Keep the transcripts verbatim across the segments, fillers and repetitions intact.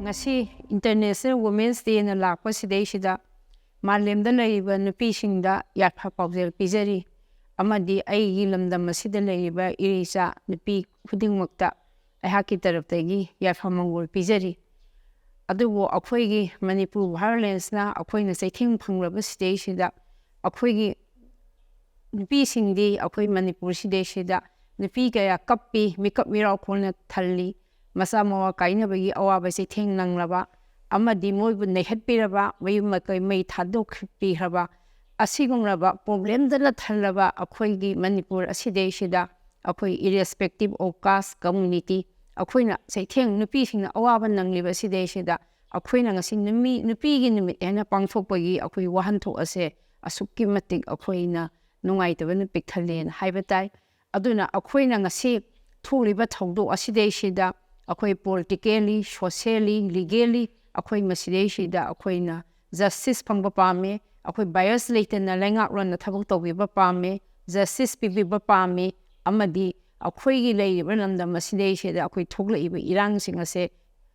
ꯉꯁꯤ International Women's Dayꯅ ꯂꯥꯛꯄ ꯁꯤꯗꯩꯁꯤꯗ ꯃꯥꯂꯦꯝꯗ ꯂꯩꯔꯤꯕ ꯅꯨꯄꯤꯁꯤꯡꯗ ꯌꯥꯏꯐ ꯄꯥꯎꯖꯦꯜ ꯄꯤꯖꯔꯤ, ꯑꯃꯗꯤ ꯑꯩꯒꯤ ꯂꯝꯗꯝ ꯑꯁꯤꯗ ꯂꯩꯔꯤꯕ ꯏꯔꯩꯆꯥ ꯅꯨꯄꯤ ꯈꯨꯗꯤꯡꯃꯛꯇ ꯑꯩꯍꯥꯛꯀꯤ ꯇꯔꯞꯇꯒꯤ ꯌꯥꯏꯐ ꯃꯪꯒꯣꯜ ꯄꯤꯖꯔꯤ꯫ ꯑꯗꯨꯕꯨ ꯑꯩꯈꯣꯏꯒꯤ ꯃꯅꯤꯄꯨꯔ ꯚꯥꯏꯑꯣꯂꯦꯟꯁꯅ ꯑꯩꯈꯣꯏꯅ ꯆꯩꯊꯦꯡ ꯐꯪꯂꯕ ꯁꯤꯗꯩꯁꯤꯗ ꯑꯩꯈꯣꯏꯒꯤ ꯅꯨꯄꯤꯁꯤꯡꯗꯤ ꯑꯩꯈꯣꯏ ꯃꯅꯤꯄꯨꯔ ꯁꯤꯗꯩꯁꯤꯗ ꯅꯨꯄꯤ ꯀꯌꯥ ꯀꯞꯄꯤ, ꯃꯤꯀꯞ ꯃꯤꯔꯥꯎꯈꯣꯜꯅ ꯊꯜꯂꯤ, ꯃꯆꯥ ꯃꯋꯥ ꯀꯥꯏꯅꯕꯒꯤ ꯑꯋꯥꯕ ꯆꯩꯊꯦꯡ ꯅꯪꯂꯕ ꯑꯃꯗꯤ ꯃꯣꯏꯕꯨ ꯅꯩꯍꯠꯄꯤꯔꯕ, ꯃꯌꯨꯝ ꯃꯀꯩ ꯃꯩ ꯊꯥꯗꯣꯛꯄꯤꯈ꯭ꯔꯕ ꯑꯁꯤꯒꯨꯝꯂꯕ ꯄ꯭ꯔꯣꯕ꯭ꯂꯦꯝꯗꯅ ꯊꯜꯂꯕ ꯑꯩꯈꯣꯏꯒꯤ ꯃꯅꯤꯄꯨꯔ ꯑꯁꯤꯗꯩꯁꯤꯗ ꯑꯩꯈꯣꯏ irrespective of caste, community, ꯑꯩꯈꯣꯏꯅ ꯆꯩꯊꯦꯡ ꯅꯨꯄꯤꯁꯤꯡꯅ ꯑꯋꯥꯕ ꯅꯪꯂꯤꯕ ꯑꯁꯤꯗꯩꯁꯤꯗ ꯑꯩꯈꯣꯏꯅ ꯉꯁꯤ ꯅꯨꯃꯤ ꯅꯨꯄꯤꯒꯤ ꯅꯨꯃꯤꯠ ꯍꯥꯏꯅ ꯄꯥꯡꯊꯣꯛꯄꯒꯤ ꯑꯩꯈꯣꯏ ꯋꯥꯍꯟꯊꯣꯛ ꯑꯁꯦ ꯑꯁꯨꯛꯀꯤ ꯃꯇꯤꯛ ꯑꯩꯈꯣꯏꯅ ꯅꯨꯡꯉꯥꯏꯇꯕꯅ ꯄꯤꯛ ꯊꯜꯂꯦꯅ ꯍꯥꯏꯕ ꯇꯥꯏ꯫ ꯑꯗꯨꯅ ꯑꯩꯈꯣꯏꯅ ꯉꯁꯤ ꯊꯣꯛꯂꯤꯕ ꯊꯧꯗꯣꯛ ꯑꯁꯤꯗꯩꯁꯤꯗ ꯑꯩꯈꯣꯏ politically, socially, legally ꯑꯩꯈꯣꯏ ꯃꯁꯤꯗꯩꯁꯤꯗ ꯑꯩꯈꯣꯏꯅ justice ꯐꯪꯕ ꯄꯥꯝꯃꯤ꯫ ꯑꯩꯈꯣꯏ bias ꯂꯩꯇꯅ ꯂꯩꯉꯥꯛꯂꯣꯟꯅ ꯊꯕꯛ ꯇꯧꯕꯤꯕ ꯄꯥꯝꯃꯤ, justice ꯄꯤꯕꯤꯕ ꯄꯥꯝꯃꯤ, ꯑꯃꯗꯤ ꯑꯩꯈꯣꯏꯒꯤ ꯂꯩꯔꯤꯕ ꯂꯝꯗꯝ ꯑꯁꯤꯗꯩꯁꯤꯗ ꯑꯩꯈꯣꯏ ꯊꯣꯛꯂꯛꯏꯕ ꯏꯔꯥꯡꯁꯤꯡ ꯑꯁꯦ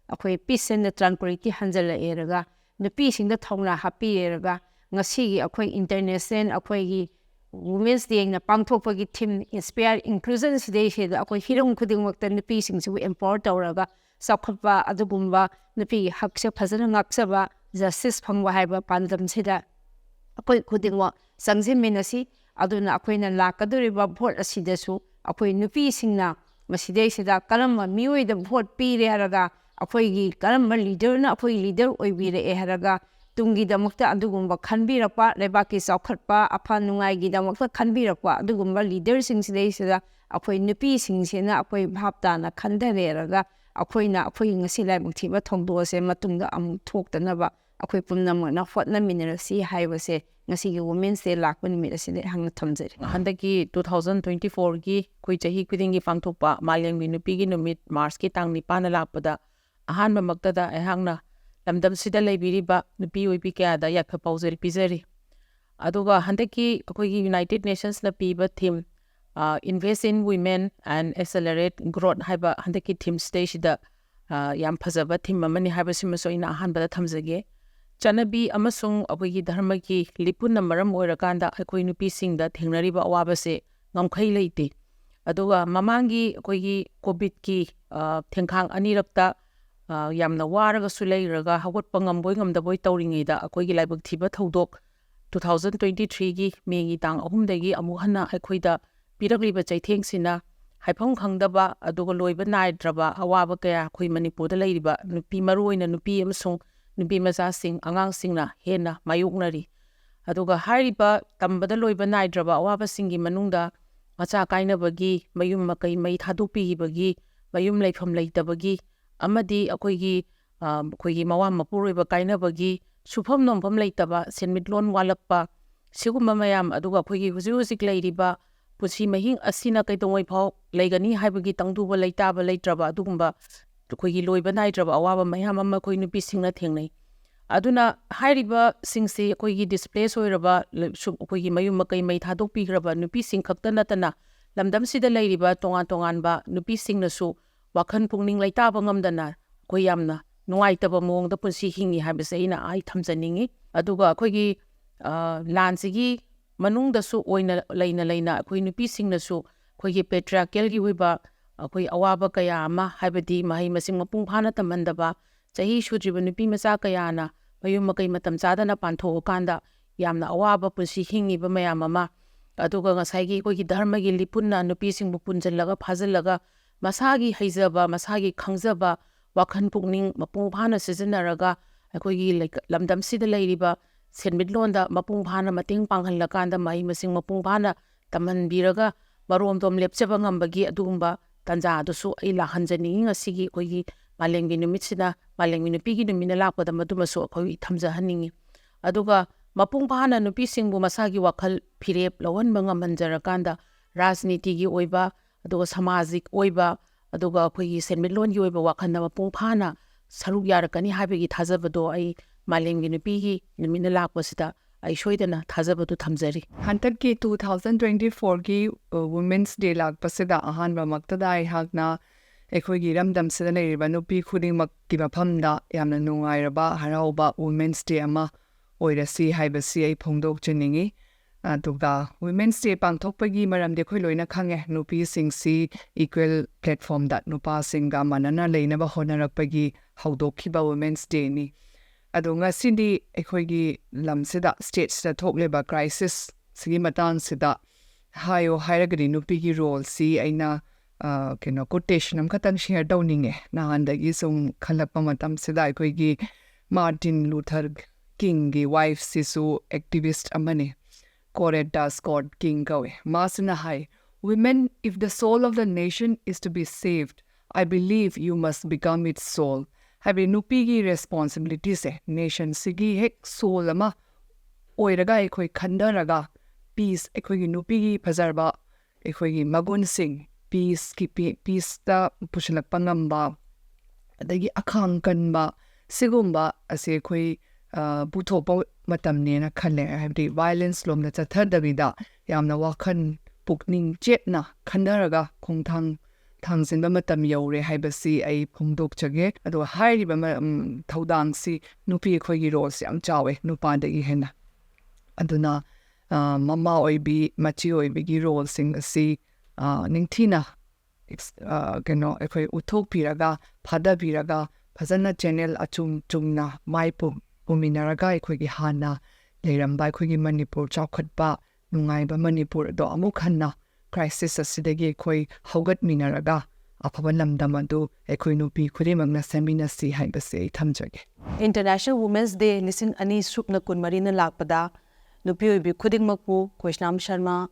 ꯑꯩꯈꯣꯏ peace and tranquility ꯍꯟꯖꯜꯂꯛꯑꯦꯔꯒ ꯅꯨꯄꯤꯁꯤꯡꯗ ꯊꯧꯅꯥ ꯍꯥꯞꯄꯤꯔꯦꯔꯒ ꯉꯁꯤꯒꯤ ꯑꯩꯈꯣꯏ international ꯑꯩꯈꯣꯏꯒꯤ Women's Dayꯅ ꯄꯥꯡꯊꯣꯛꯄꯒꯤ theme Inspire Inclusion ꯁꯤꯗꯩꯁꯤꯗ ꯑꯩꯈꯣꯏ ꯍꯤꯔꯝ ꯈꯨꯗꯤꯡꯃꯛꯇ ꯅꯨꯄꯤꯁꯤꯡꯁꯤꯕꯨ empower ꯇꯧꯔꯒ ꯆꯥꯎꯈꯠꯄ ꯑꯗꯨꯒꯨꯝꯕ ꯅꯨꯄꯤꯒꯤ ꯍꯛꯁꯦ ꯐꯖꯅ ꯉꯥꯛꯆꯕ, justice ꯐꯪꯕ ꯍꯥꯏꯕ ꯄꯥꯟꯗꯝꯁꯤꯗ ꯑꯩꯈꯣꯏ ꯈꯨꯗꯤꯡꯃꯛ ꯆꯪꯁꯤꯟꯃꯤꯟꯅꯁꯤ꯫ ꯑꯗꯨꯅ ꯑꯩꯈꯣꯏꯅ ꯂꯥꯛꯀꯗꯧꯔꯤꯕ vote ꯑꯁꯤꯗꯁꯨ ꯑꯩꯈꯣꯏ ꯅꯨꯄꯤꯁꯤꯡꯅ ꯃꯁꯤꯗꯩꯁꯤꯗ ꯀꯔꯝꯕ ꯃꯤꯑꯣꯏꯗ vote ꯄꯤꯔꯦ ꯍꯥꯏꯔꯒ, ꯑꯩꯈꯣꯏꯒꯤ ꯀꯔꯝꯕ leaderꯅ ꯑꯩꯈꯣꯏ leader ꯑꯣꯏꯕꯤꯔꯛꯑꯦ ꯍꯥꯏꯔꯒ, ꯇꯨꯡꯒꯤꯗꯃꯛꯇ ꯑꯗꯨꯒꯨꯝꯕ ꯈꯟꯕꯤꯔꯛꯄ, ꯂꯩꯕꯥꯛꯀꯤ ꯆꯥꯎꯈꯠꯄ, ꯑꯐ ꯅꯨꯡꯉꯥꯏꯒꯤꯗꯃꯛꯇ ꯈꯟꯕꯤꯔꯛꯄ ꯑꯗꯨꯒꯨꯝꯕ leaderꯁꯤꯡꯁꯤꯗꯩꯁꯤꯗ ꯑꯩꯈꯣꯏ ꯅꯨꯄꯤꯁꯤꯡꯁꯤꯅ ꯑꯩꯈꯣꯏ ꯚꯥꯞ ꯇꯥꯅ ꯈꯟꯊꯔꯦꯔꯒ ꯑꯩꯈꯣꯏꯅ ꯑꯩꯈꯣꯏꯒꯤ ꯉꯁꯤ ꯂꯥꯏꯕꯛ ꯊꯤꯕ ꯊꯧꯗꯣꯛ ꯑꯁꯦ ꯃꯇꯨꯡꯗ ꯑꯃꯨꯛ ꯊꯣꯛꯇꯅꯕ ꯑꯩꯈꯣꯏ ꯄꯨꯝꯅꯃꯛꯅ ꯍꯣꯠꯅꯃꯤꯟꯅꯔꯁꯤ ꯍꯥꯏꯕꯁꯦ ꯉꯁꯤꯒꯤ Women's Day ꯂꯥꯛꯄ ꯅꯨꯃꯤꯠ ꯑꯁꯤꯗ ꯑꯩꯍꯥꯛꯅ ꯊꯝꯖꯔꯤ꯫ ꯍꯟꯗꯛꯀꯤ two thousand twenty fourꯒꯤ ꯑꯩꯈꯣꯏ ꯆꯍꯤ ꯈꯨꯗꯤꯡꯒꯤ ꯄꯥꯡꯊꯣꯛꯄ ꯃꯥꯂꯦꯝꯒꯤ ꯅꯨꯄꯤꯒꯤ ꯅꯨꯃꯤꯠ Marchꯀꯤ ꯇꯥꯡ ꯅꯤꯄꯥꯟꯗ ꯂꯥꯛꯄꯗ ꯑꯍꯥꯟꯕꯃꯛꯇꯗ ꯑꯩꯍꯥꯛꯅ ꯂꯝꯗꯝꯁꯤꯗ ꯂꯩꯕꯤꯔꯤꯕ ꯅꯨꯄꯤ ꯑꯣꯏꯕꯤ ꯀꯌꯥꯗ ꯌꯥꯏꯐ ꯄꯥꯎꯖꯦꯜ ꯄꯤꯖꯔꯤ꯫ ꯑꯗꯨꯒ ꯍꯟꯗꯛꯀꯤ ꯑꯩꯈꯣꯏꯒꯤ United Nationsꯅ ꯄꯤꯕ theme, ꯑ, Invest in Women and Accelerate Growth ꯍꯥꯏꯕ ꯍꯟꯗꯛꯀꯤ themeꯁꯤꯗꯩꯁꯤꯗ ꯑ, ꯌꯥꯝ ꯐꯖꯕ theme ꯑꯃꯅꯤ ꯍꯥꯏꯕꯁꯤꯃꯁꯨ ꯑꯩꯅ ꯑꯍꯥꯟꯕꯗ ꯊꯝꯖꯒꯦ꯫ ꯆꯠꯅꯕꯤ ꯑꯃꯁꯨꯡ ꯑꯩꯈꯣꯏꯒꯤ ꯙꯔꯃꯒꯤ ꯂꯤꯄꯨꯟꯅ ꯃꯔꯝ ꯑꯣꯏꯔꯀꯥꯟꯗ ꯑꯩꯈꯣꯏ ꯅꯨꯄꯤꯁꯤꯡꯗ ꯊꯦꯡꯅꯔꯤꯕ ꯑꯋꯥꯕꯁꯦ ꯉꯝꯈꯩ ꯂꯩꯇꯦ꯫ ꯑꯗꯨꯒ ꯃꯃꯥꯡꯒꯤ ꯑꯩꯈꯣꯏꯒꯤ ꯀꯣꯚꯤꯗꯀꯤ, ꯑ, ꯊꯦꯡꯈꯥꯡ ꯑꯅꯤꯔꯛꯇ, ꯑ, ꯌꯥꯝꯅ ꯋꯥꯔꯒꯁꯨ ꯂꯩꯔꯒ ꯍꯧꯒꯠꯄ ꯉꯝꯕꯣꯏ ꯉꯝꯗꯕꯣꯏ ꯇꯧꯔꯤꯉꯩꯗ ꯑꯩꯈꯣꯏꯒꯤ ꯂꯥꯏꯕꯛ ꯊꯤꯕ ꯊꯧꯗꯣꯛ two thousand twenty threeꯒꯤ ꯃꯦꯒꯤ ꯇꯥꯡ ꯑꯍꯨꯝꯗꯒꯤ ꯑꯃꯨꯛ ꯍꯟꯅ ꯑꯩꯈꯣꯏꯗ ꯄꯤꯔꯛꯂꯤꯕ ꯆꯩꯊꯦꯡꯁꯤꯅ ꯍꯥꯏꯐꯝ ꯈꯪꯗꯕ ꯑꯗꯨꯒ ꯂꯣꯏꯕ ꯅꯥꯏꯗ꯭ꯔꯕ ꯑꯋꯥꯕ ꯀꯌꯥ ꯑꯩꯈꯣꯏ ꯃꯅꯤꯄꯨꯔꯗ ꯂꯩꯔꯤꯕ ꯅꯨꯄꯤ, ꯃꯔꯨꯑꯣꯏꯅ ꯅꯨꯄꯤ ꯑꯃꯁꯨꯡ ꯅꯨꯄꯤ ꯃꯆꯥꯁꯤꯡ, ꯑꯉꯥꯡꯁꯤꯡꯅ ꯍꯦꯟꯅ ꯃꯥꯌꯣꯛꯅꯔꯤ꯫ ꯑꯗꯨꯒ ꯍꯥꯏꯔꯤꯕ ꯇꯝꯕꯗ ꯂꯣꯏꯕ ꯅꯥꯏꯗ꯭ꯔꯕ ꯑꯋꯥꯕꯁꯤꯡꯒꯤ ꯃꯅꯨꯡꯗ ꯃꯆꯥ ꯀꯥꯏꯅꯕꯒꯤ, ꯃꯌꯨꯝ ꯃꯀꯩ ꯃꯩ ꯊꯥꯗꯣꯛꯄꯤꯈꯤꯕꯒꯤ, ꯃꯌꯨꯝ ꯂꯩꯐꯝ ꯂꯩꯇꯕꯒꯤ, ꯑꯃꯗꯤ ꯑꯩꯈꯣꯏꯒꯤ, ꯑ, ꯑꯩꯈꯣꯏꯒꯤ ꯃꯋꯥ ꯃꯄꯨꯔꯣꯏꯕ ꯀꯥꯏꯅꯕꯒꯤ, ꯁꯨꯐꯝ ꯅꯣꯝꯐꯝ ꯂꯩꯇꯕ, ꯁꯦꯟꯃꯤꯠꯂꯣꯟ ꯋꯥꯠꯂꯛꯄ, ꯁꯤꯒꯨꯝꯕ ꯃꯌꯥꯝ, ꯑꯗꯨꯒ ꯑꯩꯈꯣꯏꯒꯤ ꯍꯧꯖꯤꯛ ꯍꯧꯖꯤꯛ ꯂꯩꯔꯤꯕ ꯄꯨꯟꯁꯤ ꯃꯍꯤꯡ ꯑꯁꯤꯅ ꯀꯩꯗꯧꯉꯩ ꯐꯥꯎ ꯂꯩꯒꯅꯤ ꯍꯥꯏꯕꯒꯤ ꯇꯪꯗꯨꯕ ꯂꯩꯇꯥꯕ ꯂꯩꯇ꯭ꯔꯕ ꯑꯗꯨꯒꯨꯝꯕ ꯑꯩꯈꯣꯏꯒꯤ ꯂꯣꯏꯕ ꯅꯥꯏꯗ꯭ꯔꯕ ꯑꯋꯥꯕ ꯃꯌꯥꯝ ꯑꯃ ꯑꯩꯈꯣꯏ ꯅꯨꯄꯤꯁꯤꯡꯅ ꯊꯦꯡꯅꯩ꯫ ꯑꯗꯨꯅ ꯍꯥꯏꯔꯤꯕꯁꯤꯡꯁꯤ ꯑꯩꯈꯣꯏꯒꯤ displace ꯑꯣꯏꯔꯕ, ꯁꯨꯝ ꯑꯩꯈꯣꯏꯒꯤ ꯃꯌꯨꯝ ꯃꯀꯩ ꯃꯩ ꯊꯥꯗꯣꯛꯄꯤꯈ꯭ꯔꯕ ꯅꯨꯄꯤꯁꯤꯡ ꯈꯛꯇ ꯅꯠꯇꯅ ꯂꯝꯗꯝꯁꯤꯗ ꯂꯩꯔꯤꯕ ꯇꯣꯉꯥꯟ ꯇꯣꯉꯥꯟꯕ ꯅꯨꯄꯤꯁꯤꯡꯅꯁꯨ ꯋꯥꯈꯜ ꯄꯨꯛꯅꯤꯡ ꯂꯩꯇꯥꯕ ꯉꯝꯗꯅ ꯑꯩꯈꯣꯏ ꯌꯥꯝꯅ ꯅꯨꯡꯉꯥꯏꯇꯕ ꯃꯑꯣꯡꯗ ꯄꯨꯟꯁꯤ ꯍꯤꯡꯉꯤ ꯍꯥꯏꯕꯁꯦ ꯑꯩꯅ ꯑꯩ ꯊꯝꯖꯅꯤꯡꯉꯤ꯫ ꯑꯗꯨꯒ ꯑꯩꯈꯣꯏꯒꯤ, ꯑ, ꯂꯥꯟꯁꯤꯒꯤ ꯃꯅꯨꯡꯗꯁꯨ ꯑꯣꯏꯅ ꯂꯩꯅ ꯂꯩꯅ ꯑꯩꯈꯣꯏ ꯅꯨꯄꯤꯁꯤꯡꯅꯁꯨ ꯑꯩꯈꯣꯏꯒꯤ patriarchalꯒꯤ ꯑꯣꯏꯕ ꯑꯩꯈꯣꯏ ꯑꯋꯥꯕ ꯀꯌꯥ ꯑꯃ, ꯍꯥꯏꯕꯗꯤ ꯃꯍꯩ ꯃꯁꯤꯡ ꯃꯄꯨꯡ ꯐꯥꯅ ꯇꯝꯍꯟꯗꯕ, ꯆꯍꯤ ꯁꯨꯗ꯭ꯔꯤꯕ ꯅꯨꯄꯤ ꯃꯆꯥ ꯀꯌꯥꯅ ꯃꯌꯨꯝ ꯃꯀꯩ ꯃꯇꯝ ꯆꯥꯗꯅ ꯄꯥꯟꯊꯣꯛꯑꯀꯥꯟꯗ ꯌꯥꯝꯅ ꯑꯋꯥꯕ ꯄꯨꯟꯁꯤ ꯍꯤꯡꯉꯤꯕ ꯃꯌꯥꯝ ꯑꯃ, ꯑꯗꯨꯒ ꯉꯁꯥꯏꯒꯤ ꯑꯩꯈꯣꯏꯒꯤ ꯙꯔꯃꯒꯤ ꯂꯤꯄꯨꯟꯅ ꯅꯨꯄꯤꯁꯤꯡꯕꯨ ꯄꯨꯟꯁꯤꯜꯂꯒ ꯐꯥꯖꯤꯜꯂꯒ ꯃꯁꯥꯒꯤ ꯍꯩꯖꯕ, ꯃꯁꯥꯒꯤ ꯈꯪꯖꯕ, ꯋꯥꯈꯜ ꯄꯨꯛꯅꯤꯡ ꯃꯄꯨꯡ ꯐꯥꯅ ꯁꯤꯖꯤꯟꯅꯔꯒ ꯑꯩꯈꯣꯏꯒꯤ ꯂꯩ-, ꯂꯝꯗꯝꯁꯤꯗ ꯂꯩꯔꯤꯕ ꯁꯦꯟꯃꯤꯠꯂꯣꯟꯗ ꯃꯄꯨꯡ ꯐꯥꯅ ꯃꯇꯦꯡ ꯄꯥꯡꯍꯜꯂꯀꯥꯟꯗ ꯃꯍꯩ ꯃꯁꯤꯡ ꯃꯄꯨꯡ ꯐꯥꯅ ꯇꯝꯍꯟꯕꯤꯔꯒ ꯃꯔꯣꯝꯗꯣꯝ ꯂꯦꯞꯆꯕ ꯉꯝꯕꯒꯤ ꯑꯗꯨꯒꯨꯝꯕ ꯇꯥꯟꯖꯥ ꯑꯗꯨꯁꯨ ꯑꯩ ꯂꯥꯛꯍꯟꯖꯅꯤꯡꯉꯤ ꯉꯁꯤꯒꯤ ꯑꯩꯈꯣꯏꯒꯤ ꯃꯥꯂꯦꯝꯒꯤ ꯅꯨꯃꯤꯠꯁꯤꯗ, ꯃꯥꯂꯦꯝꯒꯤ ꯅꯨꯄꯤꯒꯤ ꯅꯨꯃꯤꯠꯅ ꯂꯥꯛꯄꯗ ꯃꯗꯨꯃꯁꯨ ꯑꯩꯈꯣꯏ ꯊꯝꯖꯍꯟꯅꯤꯡꯉꯤ꯫ ꯑꯗꯨꯒ ꯃꯄꯨꯡ ꯐꯥꯅ ꯅꯨꯄꯤꯁꯤꯡꯕꯨ ꯃꯁꯥꯒꯤ ꯋꯥꯈꯜ ꯐꯤꯔꯦꯞ ꯂꯧꯍꯟꯕ ꯉꯝꯍꯟꯖꯔꯀꯥꯟꯗ ꯔꯥꯖꯅꯤꯇꯤꯒꯤ ꯑꯣꯏꯕ, ꯑꯗꯨꯒ ꯁꯃꯥꯖꯤꯛ ꯑꯣꯏꯕ, ꯑꯗꯨꯒ ꯑꯩꯈꯣꯏꯒꯤ ꯁꯦꯟꯃꯤꯠꯂꯣꯟꯒꯤ ꯑꯣꯏꯕ ꯋꯥꯈꯜꯗ ꯃꯄꯨꯡ ꯐꯥꯅ ꯁꯔꯨꯛ ꯌꯥꯔꯛꯀꯅꯤ ꯍꯥꯏꯕꯒꯤ ꯊꯥꯖꯕꯗꯣ ꯑꯩ ꯃꯥꯂꯦꯝꯒꯤ ꯅꯨꯄꯤꯒꯤ ꯅꯨꯃꯤꯠꯅ ꯂꯥꯛꯄꯁꯤꯗ ꯑꯩ ꯁꯣꯏꯗꯅ ꯊꯥꯖꯕꯗꯨ ꯊꯝꯖꯔꯤ꯫ ꯍꯟꯗꯛꯀꯤ two thousand twenty fourꯒꯤ, ꯑ, Women's Day ꯂꯥꯛꯄꯁꯤꯗ ꯑꯍꯥꯟꯕꯃꯛꯇꯗ ꯑꯩꯍꯥꯛꯅ ꯑꯩꯈꯣꯏꯒꯤ ꯏꯔꯝꯗꯝꯁꯤꯗ ꯂꯩꯔꯤꯕ ꯅꯨꯄꯤ ꯈꯨꯗꯤꯡꯃꯛꯀꯤ ꯃꯐꯝꯗ ꯌꯥꯝꯅ ꯅꯨꯡꯉꯥꯏꯔꯕ, ꯍꯔꯥꯎꯕ Women's Day ꯑꯃ ꯑꯣꯏꯔꯁꯤ ꯍꯥꯏꯕꯁꯤ ꯑꯩ ꯐꯣꯡꯗꯣꯛꯆꯅꯤꯡꯏ꯫ ꯑꯗꯨꯒ Women's Day ꯄꯥꯡꯊꯣꯛꯄꯒꯤ ꯃꯔꯝꯗꯤ ꯑꯩꯈꯣꯏ ꯂꯣꯏꯅ ꯈꯪꯉꯦ, ꯅꯨꯄꯤꯁꯤꯡꯁꯤ equal platformꯗ ꯅꯨꯄꯥꯁꯤꯡꯒ ꯃꯥꯟꯅꯅ ꯂꯩꯅꯕ ꯍꯣꯠꯅꯔꯛꯄꯒꯤ ꯍꯧꯗꯣꯛꯈꯤꯕ Women's Dayꯅꯤ꯫ ꯑꯗꯣ ꯉꯁꯤꯗꯤ ꯑꯩꯈꯣꯏꯒꯤ ꯂꯝꯁꯤꯗ, stateꯁꯤꯗ ꯊꯣꯛꯂꯤꯕ crisisꯁꯤꯒꯤ ꯃꯇꯥꯡꯁꯤꯗ ꯍꯥꯏꯌꯣ ꯍꯥꯏꯔꯒꯗꯤ ꯅꯨꯄꯤꯒꯤ roleꯁꯤ ꯑꯩꯅ, ꯑ, ꯀꯩꯅꯣ, quotation ꯑꯃꯈꯛꯇꯪ share ꯇꯧꯅꯤꯡꯉꯦ꯫ ꯅꯍꯥꯟꯗꯒꯤ ꯁꯨꯝ ꯈꯜꯂꯛꯄ ꯃꯇꯝꯁꯤꯗ ꯑꯩꯈꯣꯏꯒꯤ Martin Luther Kingꯒꯤ wifeꯁꯤꯁꯨ activist ꯑꯃꯅꯤ, Coretta Scott King ꯀꯧꯏ꯫ ꯃꯥꯁꯤꯅ ꯍꯥꯏ, "Women, if the soul of the nation is to be saved, I believe you must become its soul." ꯍꯥꯏꯕꯗꯤ ꯅꯨꯄꯤꯒꯤ responsibilityꯁꯦ, nationꯁꯤꯒꯤ ꯍꯦꯛ soul ꯑꯃ ꯑꯣꯏꯔꯒ ꯑꯩꯈꯣꯏ ꯈꯟꯊꯔꯒ peace, ꯑꯩꯈꯣꯏꯒꯤ ꯅꯨꯄꯤꯒꯤ ꯐꯖꯔꯕ ꯑꯩꯈꯣꯏꯒꯤ ꯃꯒꯨꯟꯁꯤꯡ, peaceꯀꯤ, ꯄꯤ-, peaceꯇ ꯄꯨꯁꯤꯜꯂꯛꯄ ꯉꯝꯕ, ꯑꯗꯒꯤ ꯑꯈꯥꯡ ꯀꯟꯕ, ꯁꯤꯒꯨꯝꯕ ꯑꯁꯤ ꯑꯩꯈꯣꯏ, ꯑ, ꯄꯨꯊꯣꯛꯄ ꯃꯇꯝꯅꯦꯅ ꯈꯜꯂꯦ꯫ ꯍꯥꯏꯕꯗꯤ violence ꯂꯣꯝꯗ ꯆꯠꯊꯗꯕꯤꯗ ꯌꯥꯝꯅ ꯋꯥꯈꯜ ꯄꯨꯛꯅꯤꯡ ꯆꯦꯠꯅ ꯈꯟꯊꯔꯒ ꯈꯣꯡꯊꯥꯡ ꯊꯥꯡꯖꯤꯟꯕ ꯃꯇꯝ ꯌꯧꯔꯦ ꯍꯥꯏꯕꯁꯤ ꯑꯩ ꯐꯣꯡꯗꯣꯛꯆꯒꯦ꯫ ꯑꯗꯨꯒ ꯍꯥꯏꯔꯤꯕ ꯃ-, ꯎꯝ, ꯊꯧꯗꯥꯡꯁꯤ ꯅꯨꯄꯤ ꯑꯩꯈꯣꯏꯒꯤ roleꯁꯤ ꯌꯥꯝ ꯆꯥꯎꯋꯦ ꯅꯨꯄꯥꯗꯒꯤ ꯍꯦꯟꯅ꯫ ꯑꯗꯨꯅ, ꯑ, ꯃꯃꯥ ꯑꯣꯏꯕꯤ, ꯃꯆꯦ ꯑꯣꯏꯕꯤꯒꯤ roleꯁꯤꯡ ꯑꯁꯤ, ꯑ, ꯅꯤꯡꯊꯤꯅ ꯑꯦꯛꯁ-, ꯑ, ꯀꯩꯅꯣ, ꯑꯩꯈꯣꯏ ꯎꯠꯊꯣꯛꯄꯤꯔꯒ, ꯐꯥꯗꯕꯤꯔꯒ, ꯐꯖꯅ channel ꯑꯆꯨꯝ ꯆꯨꯝꯅ ꯃꯥꯏ ꯄꯨ-, ꯄꯨꯃꯤꯟꯅꯔꯒ ꯑꯩꯈꯣꯏꯒꯤ ꯍꯥꯟꯅ ꯂꯩꯔꯝꯕ ꯑꯩꯈꯣꯏꯒꯤ ꯃꯅꯤꯄꯨꯔ ꯆꯥꯎꯈꯠꯄ, ꯅꯨꯡꯉꯥꯏꯕ ꯃꯅꯤꯄꯨꯔ ꯑꯗꯣ ꯑꯃꯨꯛ ꯍꯟꯅ crisis ꯑꯁꯤꯗꯒꯤ ꯑꯩꯈꯣꯏ ꯍꯧꯒꯠꯃꯤꯟꯅꯔꯒ ꯑꯐꯕ ꯂꯝꯗꯝ ꯑꯗꯨ ꯑꯩꯈꯣꯏ ꯅꯨꯄꯤ ꯈꯨꯗꯤꯡꯃꯛꯅ ꯁꯦꯝꯃꯤꯟꯅꯁꯤ ꯍꯥꯏꯕꯁꯤ ꯑꯩ ꯊꯝꯖꯒꯦ꯫ International Women's Day ꯂꯤꯁꯤꯡ ꯑꯅꯤ ꯁꯨꯞꯅ ꯀꯨꯟꯃꯔꯤꯅ ꯂꯥꯛꯄꯗ ꯅꯨꯄꯤ ꯑꯣꯏꯕꯤ ꯈꯨꯗꯤꯡꯃꯛꯄꯨ ꯈꯣꯏꯁꯅꯥꯝ ꯁꯔꯃ,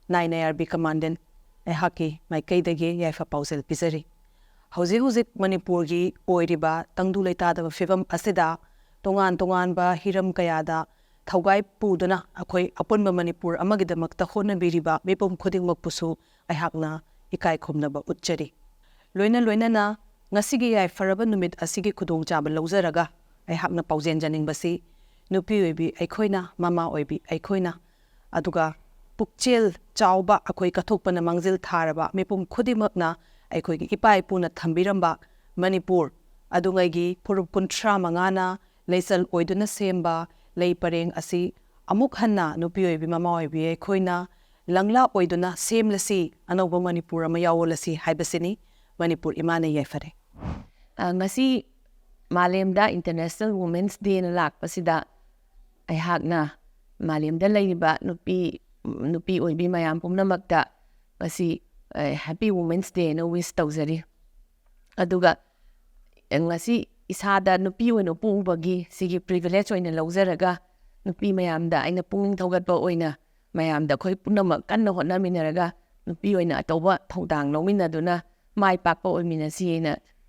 ꯅꯥꯏꯅ ꯑꯥꯔ ꯕꯤ ꯀꯃꯥꯟꯗꯦꯟ, ꯑꯩꯍꯥꯛꯀꯤ ꯃꯥꯏꯀꯩꯗꯒꯤ ꯌꯥꯏꯐ ꯄꯥꯎꯖꯦꯜ ꯄꯤꯖꯔꯤ꯫ ꯍꯧꯖꯤꯛ ꯍꯧꯖꯤꯛ ꯃꯅꯤꯄꯨꯔꯒꯤ ꯑꯣꯏꯔꯤꯕ ꯇꯪꯗꯨ ꯂꯩꯇꯥꯗꯕ ꯐꯤꯕꯝ ꯑꯁꯤꯗ ꯇꯣꯉꯥꯟ ꯇꯣꯉꯥꯟꯕ ꯍꯤꯔꯝ ꯀꯌꯥꯗ ꯊꯧꯒꯥꯏ ꯄꯨꯗꯨꯅ ꯑꯩꯈꯣꯏ ꯑꯄꯨꯟꯕ ꯃꯅꯤꯄꯨꯔ ꯑꯃꯒꯤꯗꯃꯛꯇ ꯍꯣꯠꯅꯕꯤꯔꯤꯕ ꯃꯤꯄꯨꯝ ꯈꯨꯗꯤꯡꯃꯛꯄꯨꯁꯨ ꯑꯩꯍꯥꯛꯅ ꯏꯀꯥꯏ ꯈꯨꯝꯅꯕ ꯎꯠꯆꯔꯤ꯫ ꯂꯣꯏꯅ ꯂꯣꯏꯅꯅ ꯉꯁꯤꯒꯤ ꯌꯥꯏꯐꯔꯕ ꯅꯨꯃꯤꯠ ꯑꯁꯤꯒꯤ ꯈꯨꯗꯣꯡꯆꯥꯕ ꯂꯧꯖꯔꯒ ꯑꯩꯍꯥꯛꯅ ꯄꯥꯎꯖꯦꯟꯖꯅꯤꯡꯕꯁꯤ ꯅꯨꯄꯤ ꯑꯣꯏꯕꯤ ꯑꯩꯈꯣꯏꯅ, ꯃꯃꯥ ꯑꯣꯏꯕꯤ ꯑꯩꯈꯣꯏꯅ, ꯑꯗꯨꯒ ꯄꯨꯛꯆꯦꯜ ꯆꯥꯎꯕ ꯑꯩꯈꯣꯏ ꯀꯠꯊꯣꯛꯄꯅ ꯃꯥꯡꯖꯤꯜ ꯊꯥꯔꯕ ꯃꯤꯄꯨꯝ ꯈꯨꯗꯤꯡꯃꯛꯅ ꯑꯩꯈꯣꯏꯒꯤ ꯏꯄꯥ ꯏꯄꯨꯅ ꯊꯝꯕꯤꯔꯝꯕ ꯃꯅꯤꯄꯨꯔ ꯑꯗꯨꯉꯩꯒꯤ ꯐꯨꯔꯨꯞ ꯀꯨꯟꯊ꯭ꯔꯥ ꯃꯉꯥꯅ ꯂꯩꯆꯜ ꯑꯣꯏꯗꯨꯅ ꯁꯦꯝꯕ ꯂꯩ ꯄꯔꯦꯡ ꯑꯁꯤ ꯑꯃꯨꯛ ꯍꯟꯅ ꯅꯨꯄꯤ ꯑꯣꯏꯕꯤ ꯃꯃꯥ ꯑꯣꯏꯕꯤ ꯑꯩꯈꯣꯏꯅ ꯂꯪꯂꯥ ꯑꯣꯏꯗꯨꯅ ꯁꯦꯝꯂꯁꯤ, ꯑꯅꯧꯕ ꯃꯅꯤꯄꯨꯔ ꯑꯃ ꯌꯥꯑꯣꯜꯂꯁꯤ ꯍꯥꯏꯕꯁꯤꯅꯤ꯫ ꯃꯅꯤꯄꯨꯔ ꯏꯃꯥꯅ ꯌꯥꯏꯐꯔꯦ꯫ ꯑ, ꯉꯁꯤ ꯃꯥꯂꯦꯝꯗ International Women's Dayꯅ ꯂꯥꯛꯄꯁꯤꯗ ꯑꯩꯍꯥꯛꯅ ꯃꯥꯂꯦꯝꯗ ꯂꯩꯔꯤꯕ ꯅꯨꯄꯤ, ꯅꯨꯄꯤ ꯑꯣꯏꯕꯤ ꯃꯌꯥꯝ ꯄꯨꯝꯅꯃꯛꯇ ꯉꯁꯤ, ꯑ, Happy Women's Dayꯅ wish ꯇꯧꯖꯔꯤ꯫ ꯑꯗꯨꯒ ꯉꯁꯤ ꯏꯁꯥꯗ ꯅꯨꯄꯤ ꯑꯣꯏꯅ ꯄꯣꯛꯎꯕꯒꯤ ꯁꯤꯒꯤ privilege ꯑꯣꯏꯅ ꯂꯧꯖꯔꯒ ꯅꯨꯄꯤ ꯃꯌꯥꯝꯗ ꯑꯩꯅ ꯄꯨꯛꯅꯤꯡ ꯊꯧꯒꯠꯄ ꯑꯣꯏꯅ ꯃꯌꯥꯝꯗ ꯑꯩꯈꯣꯏ ꯄꯨꯝꯅꯃꯛ ꯀꯟꯅ ꯍꯣꯠꯅꯃꯤꯟꯅꯔꯒ ꯅꯨꯄꯤ ꯑꯣꯏꯅ ꯑꯆꯧꯕ ꯊꯧꯗꯥꯡ ꯂꯧꯃꯤꯟꯅꯗꯨꯅ ꯃꯥꯏ ꯄꯥꯛꯄ ꯑꯣꯏꯃꯤꯟꯅꯁꯤ ꯍꯥꯏꯅ,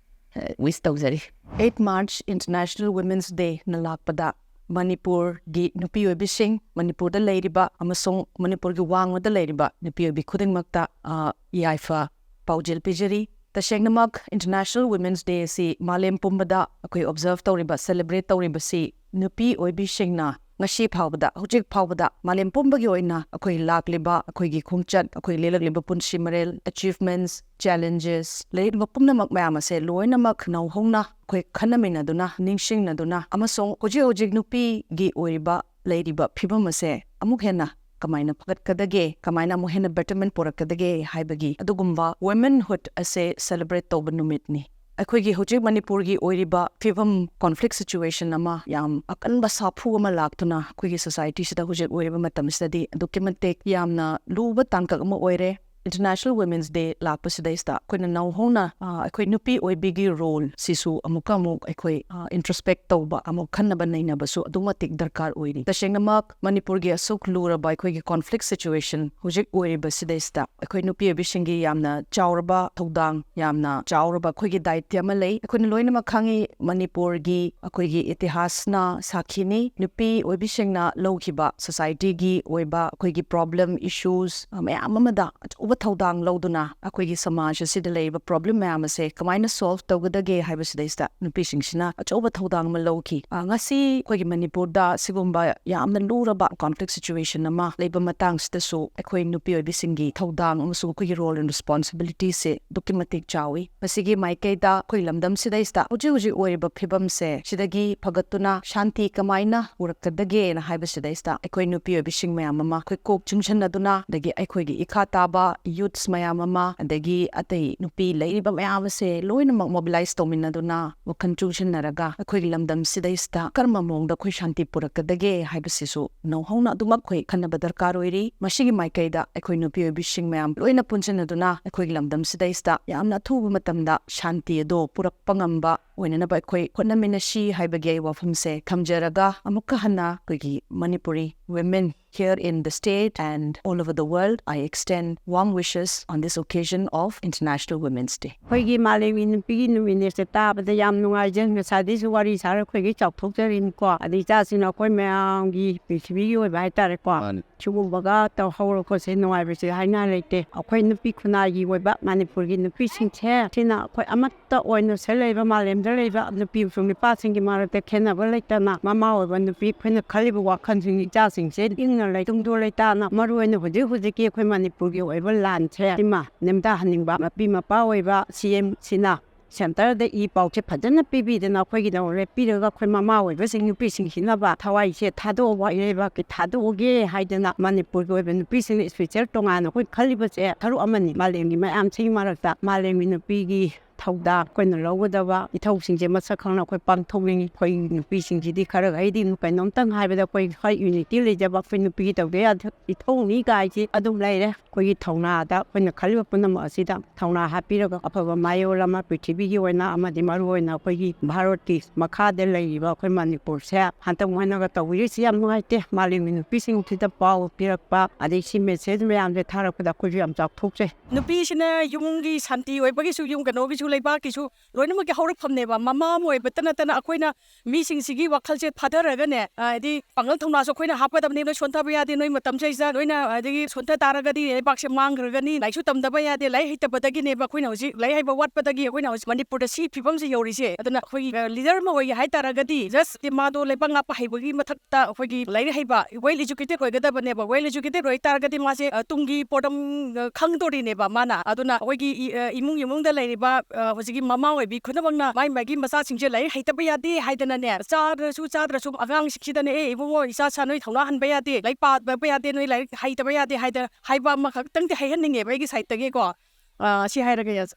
ꯑ, wish ꯇꯧꯖꯔꯤ꯫ Eight March International Women's Dayꯅ ꯂꯥꯛꯄꯗ ꯃꯅꯤꯄꯨꯔꯒꯤ ꯅꯨꯄꯤ ꯑꯣꯏꯕꯤꯁꯤꯡ, ꯃꯅꯤꯄꯨꯔꯗ ꯂꯩꯔꯤꯕ ꯑꯃꯁꯨꯡ ꯃꯅꯤꯄꯨꯔꯒꯤ ꯋꯥꯡꯃꯗ ꯂꯩꯔꯤꯕ ꯅꯨꯄꯤ ꯑꯣꯏꯕꯤ ꯈꯨꯗꯤꯡꯃꯛꯇ, ꯑ, ꯌꯥꯏꯐ ꯄꯥꯎꯖꯦꯜ ꯄꯤꯖꯔꯤ꯫ ꯇꯁꯦꯡꯅꯃꯛ International Women's Day ꯑꯁꯤ ꯃꯥꯂꯦꯝ ꯄꯨꯝꯕꯗ ꯑꯩꯈꯣꯏ observe ꯇꯧꯔꯤꯕ, celebrate ꯇꯧꯔꯤꯕꯁꯤ ꯅꯨꯄꯤ ꯑꯣꯏꯕꯤꯁꯤꯡꯅ ꯉꯁꯤ ꯐꯥꯎꯕꯗ, ꯍꯧꯖꯤꯛ ꯐꯥꯎꯕꯗ ꯃꯥꯂꯦꯝ ꯄꯨꯝꯕꯒꯤ ꯑꯣꯏꯅ ꯑꯩꯈꯣꯏ ꯂꯥꯛꯂꯤꯕ, ꯑꯩꯈꯣꯏꯒꯤ ꯈꯣꯡꯆꯠ, ꯑꯩꯈꯣꯏ ꯂꯦꯜꯂꯛꯂꯤꯕ ꯄꯨꯟꯁꯤ ꯃꯔꯦꯜ, achievements, challenges, ꯂꯩꯔꯤꯕ ꯄꯨꯝꯅꯃꯛ ꯃꯌꯥꯝ ꯑꯁꯦ ꯂꯣꯏꯅꯃꯛ ꯅꯧꯍꯧꯅ ꯑꯩꯈꯣꯏ ꯈꯟꯅꯃꯤꯟꯅꯗꯨꯅ, ꯅꯤꯡꯁꯤꯡꯅꯗꯨꯅ ꯑꯃꯁꯨꯡ ꯍꯧꯖꯤꯛ ꯍꯧꯖꯤꯛ ꯅꯨꯄꯤꯒꯤ ꯑꯣꯏꯔꯤꯕ, ꯂꯩꯔꯤꯕ ꯐꯤꯕꯝ ꯑꯁꯦ ꯑꯃꯨꯛ ꯍꯦꯟꯅ ꯀꯃꯥꯏꯅ ꯐꯒꯠꯀꯗꯒꯦ, ꯀꯃꯥꯏꯅ ꯑꯃꯨꯛ ꯍꯦꯟꯅ betterment ꯄꯨꯔꯛꯀꯗꯒꯦ ꯍꯥꯏꯕꯒꯤ ꯑꯗꯨꯒꯨꯝꯕ womanhood ꯑꯁꯦ celebrate ꯇꯧꯕ ꯅꯨꯃꯤꯠꯅꯤ꯫ ꯑꯩꯈꯣꯏꯒꯤ ꯍꯧꯖꯤꯛ ꯃꯅꯤꯄꯨꯔꯒꯤ ꯑꯣꯏꯔꯤꯕ ꯐꯤꯕꯝ, conflict situation ꯑꯃ, ꯌꯥꯝ ꯑꯀꯟꯕ ꯁꯥꯐꯨ ꯑꯃ ꯂꯥꯛꯇꯨꯅ ꯑꯩꯈꯣꯏꯒꯤ societyꯁꯤꯗ ꯍꯧꯖꯤꯛ ꯑꯣꯏꯔꯤꯕ ꯃꯇꯝꯁꯤꯗꯗꯤ ꯑꯗꯨꯛꯀꯤ ꯃꯇꯤꯛ ꯌꯥꯝꯅ ꯂꯨꯕ ꯇꯥꯡꯀꯛ ꯑꯃ ꯑꯣꯏꯔꯦ꯫ International Women's Day ꯂꯥꯛꯄꯁꯤꯗꯩꯁꯤꯗ ꯑꯩꯈꯣꯏꯅ ꯅꯧꯍꯧꯅ, ꯑ, ꯑꯩꯈꯣꯏ ꯅꯨꯄꯤ ꯑꯣꯏꯕꯤꯒꯤ role ꯁꯤꯁꯨ ꯑꯃꯨꯛꯀ ꯑꯃꯨꯛ ꯑꯩꯈꯣꯏ, ꯑ, introspect ꯇꯧꯕ, ꯑꯃꯨꯛ ꯈꯟꯅꯕ ꯅꯩꯅꯕꯁꯨ ꯑꯗꯨꯛ ꯃꯇꯤꯛ ꯗꯔꯀꯥꯔ ꯑꯣꯏꯔꯤ꯫ ꯇꯁꯦꯡꯅꯃꯛ ꯃꯅꯤꯄꯨꯔꯒꯤ ꯑꯁꯨꯛ ꯂꯨꯔꯕ ꯑꯩꯈꯣꯏꯒꯤ conflict situation ꯍꯧꯖꯤꯛ ꯑꯣꯏꯔꯤꯕꯁꯤꯗꯩꯁꯤꯗ ꯑꯩꯈꯣꯏ ꯅꯨꯄꯤ ꯑꯣꯏꯕꯤꯁꯤꯡꯒꯤ ꯌꯥꯝꯅ ꯆꯥꯎꯔꯕ ꯊꯧꯗꯥꯡ, ꯌꯥꯝꯅ ꯆꯥꯎꯔꯕ ꯑꯩꯈꯣꯏꯒꯤ ꯗꯥꯏꯇ꯭ꯌ ꯑꯃ ꯂꯩ꯫ ꯑꯩꯈꯣꯏꯅ ꯂꯣꯏꯅꯃꯛ ꯈꯪꯉꯤ, ꯃꯅꯤꯄꯨꯔꯒꯤ ꯑꯩꯈꯣꯏꯒꯤ ꯏꯇꯤꯍꯥꯁꯅ ꯁꯥꯈꯤꯅꯤ꯫ ꯅꯨꯄꯤ ꯑꯣꯏꯕꯤꯁꯤꯡꯅ ꯂꯧꯈꯤꯕ societyꯒꯤ ꯑꯣꯏꯕ ꯑꯩꯈꯣꯏꯒꯤ problem, issues, ꯑ, ꯃꯌꯥꯝ ꯑꯃꯗ ꯑꯆꯧꯕ ꯊꯧꯗꯥꯡ ꯂꯧꯗꯨꯅ ꯑꯩꯈꯣꯏꯒꯤ ꯁꯃꯥꯖ ꯑꯁꯤꯗ ꯂꯩꯔꯤꯕ problem ꯃꯌꯥꯝ ꯑꯁꯦ ꯀꯃꯥꯏꯅ solve ꯇꯧꯒꯗꯒꯦ ꯍꯥꯏꯕꯁꯤꯗꯩꯁꯤꯗ ꯅꯨꯄꯤꯁꯤꯡꯁꯤꯅ ꯑꯆꯧꯕ ꯊꯧꯗꯥꯡ ꯑꯃ ꯂꯧꯈꯤ꯫ ꯑ, ꯉꯁꯤ ꯑꯩꯈꯣꯏꯒꯤ ꯃꯅꯤꯄꯨꯔꯗ ꯁꯤꯒꯨꯝꯕ ꯌꯥꯝꯅ ꯂꯨꯔꯕ complex situation ꯑꯃ ꯂꯩꯕ ꯃꯇꯥꯡꯁꯤꯗꯁꯨ ꯑꯩꯈꯣꯏ ꯅꯨꯄꯤ ꯑꯣꯏꯕꯤꯁꯤꯡꯒꯤ ꯊꯧꯗꯥꯡ ꯑꯃꯁꯨꯡ ꯑꯩꯈꯣꯏꯒꯤ role and responsibility ꯁꯦ ꯑꯗꯨꯛꯀꯤ ꯃꯇꯤꯛ ꯆꯥꯎꯏ꯫ ꯃꯁꯤꯒꯤ ꯃꯥꯏꯀꯩꯗ ꯑꯩꯈꯣꯏ ꯂꯝꯗꯝꯁꯤꯗꯩꯁꯤꯗ ꯍꯧꯖꯤꯛ ꯍꯧꯖꯤꯛ ꯑꯣꯏꯔꯤꯕ ꯐꯤꯕꯝꯁꯦ ꯁꯤꯗꯒꯤ ꯐꯒꯠꯇꯨꯅ ꯁꯥꯟꯇꯤ ꯀꯃꯥꯏꯅ ꯄꯨꯔꯛꯀꯗꯒꯦꯅ ꯍꯥꯏꯕꯁꯤꯗꯩꯁꯤꯗ ꯑꯩꯈꯣꯏ ꯅꯨꯄꯤ ꯑꯣꯏꯕꯤꯁꯤꯡ ꯃꯌꯥꯝ ꯑꯃ ꯑꯩꯈꯣꯏ ꯀꯣꯛ ꯆꯨꯡꯁꯤꯟꯅꯗꯨꯅ, ꯑꯗꯒꯤ ꯑꯩꯈꯣꯏꯒꯤ ꯏꯈꯥ ꯇꯥꯕ youths ꯃꯌꯥꯝ ꯑꯃ, ꯑꯗꯒꯤ ꯑꯇꯩ ꯅꯨꯄꯤ ꯂꯩꯔꯤꯕ ꯃꯌꯥꯝ ꯑꯁꯦ ꯂꯣꯏꯅꯃꯛ mobilize ꯇꯧꯃꯤꯟꯅꯗꯨꯅ ꯋꯥꯈꯜ ꯆꯨꯡꯁꯤꯟꯅꯔꯒ ꯑꯩꯈꯣꯏꯒꯤ ꯂꯝꯗꯝꯁꯤꯗꯩꯁꯤꯗ ꯀꯔꯝꯕ ꯃꯑꯣꯡꯗ ꯑꯩꯈꯣꯏ ꯁꯥꯟꯇꯤ ꯄꯨꯔꯛꯀꯗꯒꯦ ꯍꯥꯏꯕꯁꯤꯁꯨ ꯅꯧꯍꯧꯅ ꯑꯗꯨꯃꯛ ꯑꯩꯈꯣꯏ ꯈꯟꯅꯕ ꯗꯔꯀꯥꯔ ꯑꯣꯏꯔꯤ꯫ ꯃꯁꯤꯒꯤ ꯃꯥꯏꯀꯩꯗ ꯑꯩꯈꯣꯏ ꯅꯨꯄꯤ ꯑꯣꯏꯕꯤꯁꯤꯡ ꯃꯌꯥꯝ ꯂꯣꯏꯅ ꯄꯨꯟꯁꯤꯟꯅꯗꯨꯅ ꯑꯩꯈꯣꯏꯒꯤ ꯂꯝꯗꯝꯁꯤꯗꯩꯁꯤꯗ ꯌꯥꯝꯅ ꯑꯊꯨꯕ ꯃꯇꯝꯗ ꯁꯥꯟꯇꯤ ꯑꯗꯣ ꯄꯨꯔꯛꯄ ꯉꯝꯕ ꯑꯣꯏꯅꯅꯕ ꯑꯩꯈꯣꯏ ꯍꯣꯠꯅꯃꯤꯟꯅꯁꯤ ꯍꯥꯏꯕꯒꯤ ꯑꯩ ꯋꯥꯐꯝꯁꯦ ꯊꯝꯖꯔꯒ, ꯑꯃꯨꯛꯀ ꯍꯟꯅ ꯑꯩꯈꯣꯏꯒꯤ Manipuri women here in the state and all over the world, I extend warm wishes on this occasion of International Women's Day. ꯑꯩꯈꯣꯏꯒꯤ ꯃꯥꯂꯦꯝꯒꯤ ꯅꯨꯄꯤꯒꯤ ꯅꯨꯃꯤꯠꯅꯦꯁꯦ ꯇꯥꯕꯗ ꯌꯥꯝ ꯅꯨꯡꯉꯥꯏꯖꯩ꯫ ꯉꯁꯥꯏꯗꯩꯁꯨ ꯋꯥꯔꯤ ꯁꯥꯔ ꯑꯩꯈꯣꯏꯒꯤ ꯆꯥꯎꯊꯣꯛꯆꯔꯤꯅꯤꯀꯣ꯫ ꯑꯗꯩ ꯏꯆꯥꯁꯤꯡꯅ ꯑꯩꯈꯣꯏ ꯃꯌꯥꯝꯒꯤ ꯄ꯭ꯔꯤꯊꯤꯕꯤꯒꯤ ꯑꯣꯏꯕ ꯍꯥꯏꯇꯥꯔꯦꯀꯣ꯫ ꯃꯥꯅꯤ꯫ ꯁꯤꯒꯨꯝꯕꯒ ꯇꯧꯍꯧꯔꯛꯄꯁꯦ ꯅꯨꯡꯉꯥꯏꯕꯁꯦ ꯍꯥꯏꯅ ꯂꯩꯇꯦ꯫ ꯑꯩꯈꯣꯏ ꯅꯨꯄꯤ ꯈꯨꯟꯅꯥꯏꯒꯤ ꯑꯣꯏꯕ ꯃꯅꯤꯄꯨꯔꯒꯤ ꯅꯨꯄꯤꯁꯤꯡꯁꯦ ꯁꯤꯅ ꯑꯩꯈꯣꯏ ꯑꯃꯠꯇ ꯑꯣꯏꯅ ꯁꯤ ꯂꯩꯕ ꯃꯥꯂꯦꯝꯗ ꯂꯩꯕ ꯅꯨꯄꯤ ꯑꯃꯁꯨꯡ ꯅꯨꯄꯥꯁꯤꯡꯒꯤ ꯃꯔꯛꯇ ꯈꯦꯠꯅꯕ ꯂꯩꯇꯅ ꯃꯃꯥ ꯑꯣꯏꯕ ꯅꯨꯄꯤ ꯑꯩꯈꯣꯏꯅ ꯈꯜꯂꯤꯕ ꯋꯥꯈꯜꯁꯤꯡ ꯏꯆꯥꯁꯤꯡꯁꯦ ꯏꯪꯅ ꯂꯩ, ꯇꯨꯡꯗꯨ ꯂꯩꯇꯥꯅ ꯃꯔꯨꯑꯣꯏꯅ ꯍꯧꯖꯤꯛ ꯍꯧꯖꯤꯛꯀꯤ ꯑꯩꯈꯣꯏ ꯃꯅꯤꯄꯨꯔꯒꯤ ꯑꯣꯏꯕ ꯂꯥꯟꯁꯦ ꯁꯤꯃ ꯅꯦꯝꯊꯍꯟꯅꯤꯡꯕ ꯃꯄꯤ ꯃꯄꯥ ꯑꯣꯏꯕ ꯁꯤ ꯑꯦꯝ ꯁꯤꯅ ꯁꯦꯟꯇꯔꯗ ꯏ ꯄꯥꯎꯁꯦ ꯐꯖꯅ ꯄꯤꯕꯤꯗꯅ ꯑꯩꯈꯣꯏꯒꯤꯗꯃꯛ ꯂꯦꯞꯄꯤꯔꯒ ꯑꯩꯈꯣꯏ ꯃꯃꯥ ꯑꯣꯏꯕꯁꯤꯡ ꯅꯨꯄꯤꯁꯤꯡꯁꯤꯅꯕ ꯊꯋꯥꯏꯁꯦ ꯊꯥꯗꯣꯛꯑꯒ ꯏꯔꯩꯕꯥꯛꯀꯤ ꯊꯥꯗꯣꯛꯑꯒꯦ ꯍꯥꯏꯗꯅ ꯃꯅꯤꯄꯨꯔꯒꯤ ꯑꯣꯏꯕ ꯅꯨꯄꯤꯁꯤꯡꯅ special ꯇꯣꯉꯥꯟꯅ ꯑꯩꯈꯣꯏ ꯈꯜꯂꯤꯕꯁꯦ ꯁꯔꯨꯛ ꯑꯃꯅꯤ꯫ ꯃꯥꯂꯦꯝꯒꯤ ꯃꯌꯥꯝꯁꯤꯒꯤ ꯃꯔꯛꯇ ꯃꯥꯂꯦꯝꯒꯤ ꯅꯨꯄꯤꯒꯤ ꯊꯧꯗꯥꯡ ꯑꯩꯈꯣꯏꯅ ꯂꯧꯒꯗꯕ ꯏꯊꯧꯁꯤꯡꯁꯦ ꯃꯁꯛ ꯈꯪꯅ ꯑꯩꯈꯣꯏ ꯄꯥꯡꯊꯣꯛꯅꯤꯡꯉꯤ꯫ ꯑꯩꯈꯣꯏ ꯅꯨꯄꯤꯁꯤꯡꯁꯤꯗꯤ ꯈꯔ ꯈꯩꯗꯤ ꯀꯩꯅꯣꯝꯇꯪ ꯍꯥꯏꯕꯗ ꯑꯩꯈꯣꯏ ꯍꯣꯏ unity ꯂꯩꯖꯕ ꯑꯩꯈꯣꯏ ꯅꯨꯄꯤꯒꯤ ꯇꯧꯗ ꯌꯥꯗ ꯏꯊꯧꯅꯤ ꯀꯥꯏꯁꯤ ꯑꯗꯨꯝ ꯂꯩꯔꯦ꯫ ꯑꯩꯈꯣꯏꯒꯤ ꯊꯧꯅꯥꯗ ꯑꯩꯈꯣꯏꯅ ꯈꯜꯂꯤꯕ ꯄꯨꯝꯅꯃꯛ ꯑꯁꯤꯗ ꯊꯧꯅꯥ ꯍꯥꯞꯄꯤꯔꯒ ꯑꯐꯕ ꯃꯥꯌꯣꯜ ꯑꯃ ꯄ꯭ꯔꯤꯊꯤꯕꯤꯒꯤ ꯑꯣꯏꯅ ꯑꯃꯗꯤ ꯃꯔꯨꯑꯣꯏꯅ ꯑꯩꯈꯣꯏꯒꯤ ꯚꯥꯔꯠꯀꯤ ꯃꯈꯥꯗ ꯂꯩꯔꯤꯕ ꯑꯩꯈꯣꯏ ꯃꯅꯤꯄꯨꯔꯁꯦ ꯍꯟꯗꯛ ꯃꯣꯏꯅꯒ ꯇꯧꯕꯤꯔꯤꯁꯤ ꯌꯥꯝ ꯅꯨꯡꯉꯥꯏꯇꯦ꯫ ꯃꯥꯂꯦꯝꯒꯤ ꯅꯨꯄꯤꯁꯤꯡꯁꯤꯗ ꯄꯥꯎ ꯄꯤꯔꯛꯄ ꯑꯗꯩ ꯁꯤ message ꯃꯌꯥꯝꯁꯦ ꯊꯥꯔꯛꯄꯗ ꯑꯩꯈꯣꯏꯁꯨ ꯌꯥꯝ ꯆꯥꯎꯊꯣꯛꯆꯩ꯫ ꯅꯨꯄꯤꯁꯤꯅ ꯌꯨꯝꯒꯤ ꯁꯥꯟꯇꯤ ꯑꯣꯏꯕꯒꯤꯁꯨ, ꯌꯨꯝ ꯀꯩꯅꯣꯒꯤꯁꯨ ꯂꯩꯕꯥꯛꯀꯤꯁꯨ ꯂꯣꯏꯅꯃꯛꯀꯤ ꯍꯧꯔꯛꯐꯝꯅꯦꯕ꯫ ꯃꯃꯥ ꯑꯃ ꯑꯣꯏꯕꯇ ꯅꯠꯇꯅ ꯑꯩꯈꯣꯏꯅ ꯃꯤꯁꯤꯡꯁꯤꯒꯤ ꯋꯥꯈꯜꯁꯦ ꯊꯥꯗꯔꯒꯅꯦ, ꯍꯥꯏꯗꯤ ꯄꯥꯡꯒꯜ ꯊꯧꯅꯥꯁꯨ ꯑꯩꯈꯣꯏꯅ ꯍꯥꯞꯀꯗꯕꯅꯤ꯫ ꯅꯣꯏ ꯁꯣꯟꯊꯕ ꯌꯥꯗꯦ, ꯅꯣꯏ ꯃꯇꯝꯁꯤꯗꯩꯁꯤꯗ ꯅꯣꯏꯅ ꯍꯥꯏꯗꯤ ꯁꯣꯟꯊ ꯇꯥꯔꯒꯗꯤ ꯂꯩꯕꯥꯛꯁꯦ ꯃꯥꯡꯈ꯭ꯔꯒꯅꯤ꯫ ꯂꯥꯏꯔꯤꯛꯁꯨ ꯇꯝꯗꯕ ꯌꯥꯗꯦ, ꯂꯥꯏꯔꯤꯛ ꯍꯩꯇꯕꯗꯒꯤꯅꯦꯕ ꯑꯩꯈꯣꯏꯅ ꯍꯧꯖꯤꯛ, ꯂꯥꯏꯔꯤꯛ ꯍꯩꯕ ꯋꯥꯠꯄꯗꯒꯤ ꯑꯩꯈꯣꯏꯅ ꯍꯧꯖꯤꯛ ꯃꯅꯤꯄꯨꯔꯗ ꯁꯤ ꯐꯤꯕꯝꯁꯦ ꯌꯧꯔꯤꯁꯦ꯫ ꯑꯗꯨꯅ ꯑꯩꯈꯣꯏꯒꯤ, ꯑ, ꯂꯤꯗꯔ ꯑꯃ ꯑꯣꯏꯒꯦ ꯍꯥꯏꯇꯥꯔꯒꯗꯤ just ꯃꯥꯗꯣ ꯂꯩꯕꯥꯛ ꯉꯥꯛꯄ ꯍꯩꯕꯒꯤ ꯃꯊꯛꯇ ꯑꯩꯈꯣꯏꯒꯤ ꯂꯥꯏꯔꯤꯛ ꯍꯩꯕ, well educated ꯑꯣꯏꯒꯗꯕꯅꯦꯕ꯫ Well educated ꯑꯣꯏꯇꯥꯔꯒꯗꯤ ꯃꯥꯁꯦ, ꯑ, ꯇꯨꯡꯒꯤ ꯄꯣꯠꯂꯝ, ꯑ, ꯈꯪꯗꯣꯔꯤꯅꯦꯕ ꯃꯥꯅ꯫ ꯑꯗꯨꯅ ꯑꯩꯈꯣꯏꯒꯤ ꯏ-, ꯑ, ꯏꯃꯨꯡ ꯏꯃꯨꯡꯗ ꯂꯩꯔꯤꯕ, ꯑ, ꯍꯧꯖꯤꯛꯀꯤ ꯃꯃꯥ ꯑꯣꯏꯕꯤ ꯈꯨꯗꯤꯡꯃꯛꯅ ꯃꯥꯏ ꯃꯥꯏꯒꯤ ꯃꯆꯥꯁꯤꯡꯁꯦ ꯂꯥꯏꯔꯤꯛ ꯍꯩꯇꯕ ꯌꯥꯗꯦ ꯍꯥꯏꯗꯅꯅꯦ, ꯆꯥꯗ꯭ꯔꯁꯨ ꯆꯥꯗ꯭ꯔꯁꯨ ꯑꯉꯥꯡꯁꯤꯡꯁꯤꯗꯅꯦ, "ꯑꯦ ꯏꯕꯨꯡꯉꯣ, ꯏꯆꯥ ꯁꯥ ꯅꯣꯏ ꯊꯧꯅꯥ ꯍꯟꯕ ꯌꯥꯗꯦ, ꯂꯥꯏꯔꯤꯛ ꯄꯥꯕ ꯌꯥꯗꯦ, ꯅꯣꯏ ꯂꯥꯏꯔꯤꯛ ꯍꯩꯇꯕ ꯌꯥꯗꯦ" ꯍꯥꯏꯗꯅ ꯍꯥꯏꯕ ꯑꯃꯈꯛꯇꯪꯗꯤ ꯍꯥꯏꯍꯟꯅꯤꯡꯉꯦꯕ ꯑꯩꯒꯤ ꯁꯥꯏꯠꯇꯒꯤꯀꯣ꯫ ꯑ, ꯁꯤ ꯍꯥꯏꯔꯒ ꯌꯥꯖ-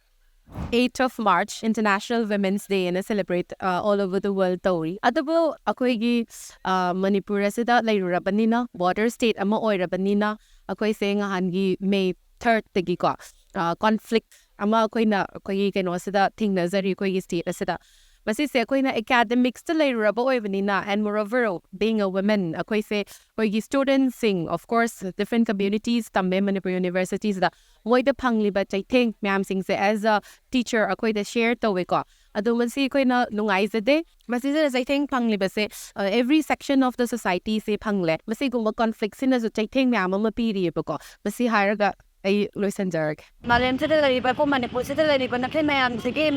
Eighth of March International Women's Day ꯑꯅ celebrate, uh, all over the world ꯇꯧꯔꯤ꯫ ꯑꯗꯨꯕꯨ ꯑꯩꯈꯣꯏꯒꯤ, ꯑ, ꯃꯅꯤꯄꯨꯔ ꯑꯁꯤꯗ ꯂꯩꯔꯨꯔꯕꯅꯤꯅ, border state ꯑꯃ ꯑꯣꯏꯔꯕꯅꯤꯅ, ꯑꯩꯈꯣꯏꯁꯦ ꯉꯍꯥꯟꯒꯤ May third ꯇꯒꯤꯀꯣ, ꯑ, conflict ꯑꯃ ꯑꯩꯈꯣꯏꯅ ꯑꯩꯈꯣꯏꯒꯤ ꯀꯩꯅꯣꯁꯤꯗ ꯊꯦꯡꯅꯖꯔꯤ, ꯑꯩꯈꯣꯏꯒꯤ state ꯑꯁꯤꯗ꯫ ꯃꯁꯤꯁꯦ ꯑꯩꯈꯣꯏꯅ academics ꯇ ꯂꯩꯔꯨꯔꯕ ꯑꯣꯏꯕꯅꯤꯅ, and moreover, being a woman, ꯑꯩꯈꯣꯏꯁꯦ ꯑꯩꯈꯣꯏꯒꯤ students ꯁꯤꯡ, of course, different communities ꯇꯝꯃꯦ ꯃꯅꯤꯄꯨꯔ universities ꯇ꯫ ꯃꯣꯏꯗ ꯐꯪꯂꯤꯕ ꯆꯩꯊꯦꯡ ꯃꯌꯥꯝꯁꯤꯡꯁꯦ as a teacher ꯑꯩꯈꯣꯏꯗ share ꯇꯧꯋꯦꯀꯣ꯫ ꯑꯗꯣ ꯃꯁꯤ ꯑꯩꯈꯣꯏꯅ ꯅꯨꯡꯉꯥꯏꯖꯗꯦ꯫ ꯃꯁꯤꯗ ꯆꯩꯊꯦꯡ ꯐꯪꯂꯤꯕꯁꯦ, ꯑ, every section of the society ꯁꯦ ꯐꯪꯂꯦ꯫ ꯃꯁꯤꯒꯨꯝꯕ conflict ꯁꯤꯅꯁꯨ ꯆꯩꯊꯦꯡ ꯃꯌꯥꯝ ꯑꯃ ꯄꯤꯔꯤꯑꯕꯀꯣ꯫ ꯃꯁꯤ ꯍꯥꯏꯔꯒ ꯑꯩ ꯂꯣꯏꯁꯤꯟꯖꯔꯒꯦ꯫ ꯃꯥꯂꯦꯝꯁꯤꯗ ꯂꯩꯔꯤꯕ, ꯑꯩꯈꯣꯏ ꯃꯅꯤꯄꯨꯔꯁꯤꯗ ꯂꯩꯔꯤꯕ ꯅꯨꯄꯤ ꯃꯌꯥꯝꯁꯤꯒꯤ